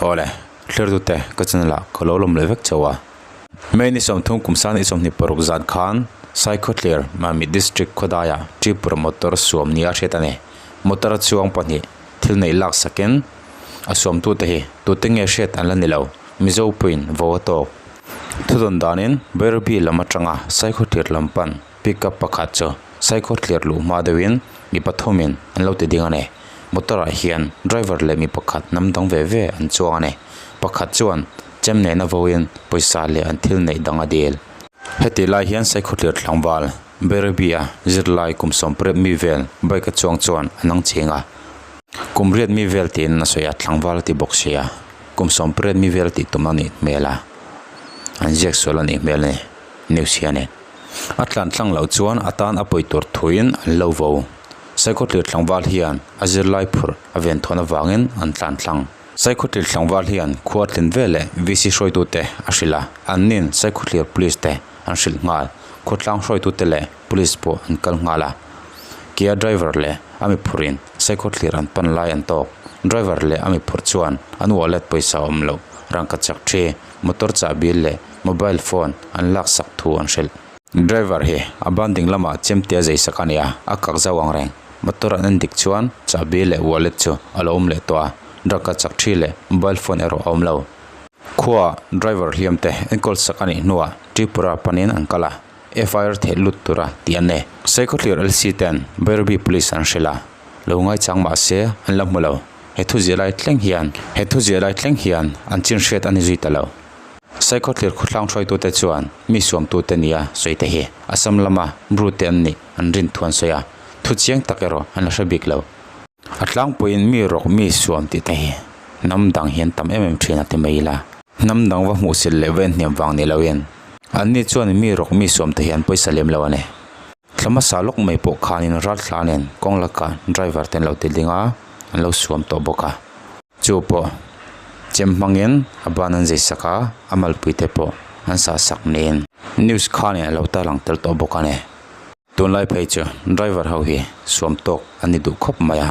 Awle, thlertute ka channel ah ka lo lawm leh vek chauh a. May ni 30 kum sang ni 26 zan khan Saikhawtlir, Mamit District khawdaiah Tripura motor suam nia hriat a ni. Motor a chuang pahnih thil neih lak sakin a suamtute hi tute nge hriat an la ni lo, Mizo puiin vo a tawk. Thudawn danin Bairabi lam atanga Saikhawtlir lam pan Pickup pakhat chu Saikhawtlir luh hma deuhin mi pathumin an lo ti ding a ni. Motor ah hian driver leh mi pakhat hnam dang ve ve an chuang a ni. Pakhat chuan chem nena vawiin pawisa leh an thil neih dang a dil. Heti lai hian Saikhawtlir tlangval Bairabi-a zirlai kum sawmpariat mi vel bike a chuang chuan a nang ching a. Kum riat mi vel tiin a sawi a, tlangval a ti bawk sia. Kum 80 mi vel tih tum a nih hmel a, an ziak sual a nih hmel a ni news hianin. A tlan tlang loh chuan a tan a pawi tur thuin an lo vo. Saikhawtlir tlangval hian a zirlai phurh a ven thawn avangin an tlan tlang. Saikhawtlir tlangval hian khua tlin veleh VC hruaitute a hrilh a, annin Saikhawtlir Police te an hrilh nghal. Khawtlang hruaitute leh Police pawh an kal nghal a. Kia driver leh a mi phurhin Saikhawtlir an pan lai an tawk. Driver leh a mi phurh chuan an wallet pawisa awm loh, rangkachak thi, motor chahbi leh mobile phone an laksak thu an hrilh. Driver hi a ban ding lamah chemte a zei sak a ni a, a kak zauh ang reng. Motor an en dik chuan chahbi leh wallet chu a lo awm leh tawh a, rangkachak thi leh mobile phone erawh a awm lo. Khuaah driver hliam te enkawl sak a nih hnuah Tripura panin an kal a. FIR theih lut tura tih an nei. Saikhawthlir LC ten Bairabi Police an hrilh a, lo ngaichang mah se an la hmu lo. He thu ziah lai thleng hian he thu ziah lai thleng hian an chin hriat a ni zui ta lo. Saikhawthlir khawthlang hruaitute chuan mi suamtute nia sawi te hi Assam lama Bru te an nih an rin thu an sawi a, thu chiang tak erawh an la hre bik lo. A tlangpuiin mi rawk mi suam tih te hi hnam dang hian tam em em thin a ti mai ila. Hnam dang va hmuh sil leh va inhniam vang ni loin anni chuan mi rawk mi suam te hi an pawisa lem lo a ni. Thla hmasa lawk mai pawh khanin ral thla nen kawng laka driver te an lo ti ding a, an lo suam tawh bawk a. Chu pawh chem hmangin a ban an zei sak a, a malpui te pawh an sah sak niin news khanin a lo tarlang tel tawh bawk a ni. Tunlai phei chu driver ho hi suam tawk an ni duh khawp mai a,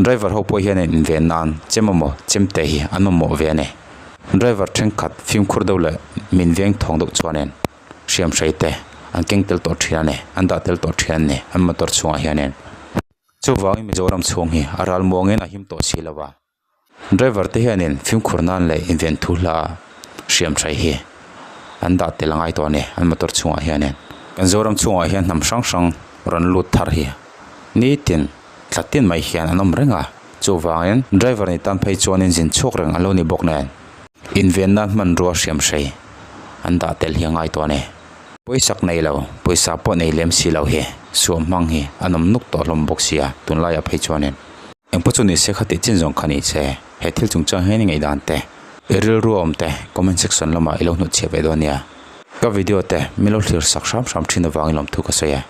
driver ho pawh hian in ve nan chem emaw chem te hi an mamawh ve a ni. Driver thenkhat fimkhur deuh leh min veng thawng deuh chuanin hriam hrei te an keng tel tawh thin a ni, an dah tel tawh thin a ni an motor chhungah hianin. Chuvangin Mizoram chhung hi a ral muangin a him tawh si lo a. Driver te hianin fimkhur nan leh inven thu hla hriam hrai hi an dah tel a ngai tawh a ni an motor chhungah hianin. Kan Zoram chhungah hian hnam hrang hrang rawn lut thar hi nitin thla tin mai hian an awm reng a, chuvangin driver ni tan phei chuanin zin chhuak reng an lo ni bawk nen inven nan hmanrua hriam hrai an dah tel hi a ngai tawh a ni. Pawisak nei lo, pawisa pawh nei lem si lo hi suam hmang hi an awm nuk tawh hlawm bawk sia tunlaiah phei chuanin. Engpawh chu ni se kha tih chin zawng kha ni che, he thil chungchang hian i ngaihdan te, i rilru awm te comment section lamah i lo hnutchhiah ve dawn nia. Ka video te min lo thlir sak hram hram thin avangin lawmthu ka sawi e.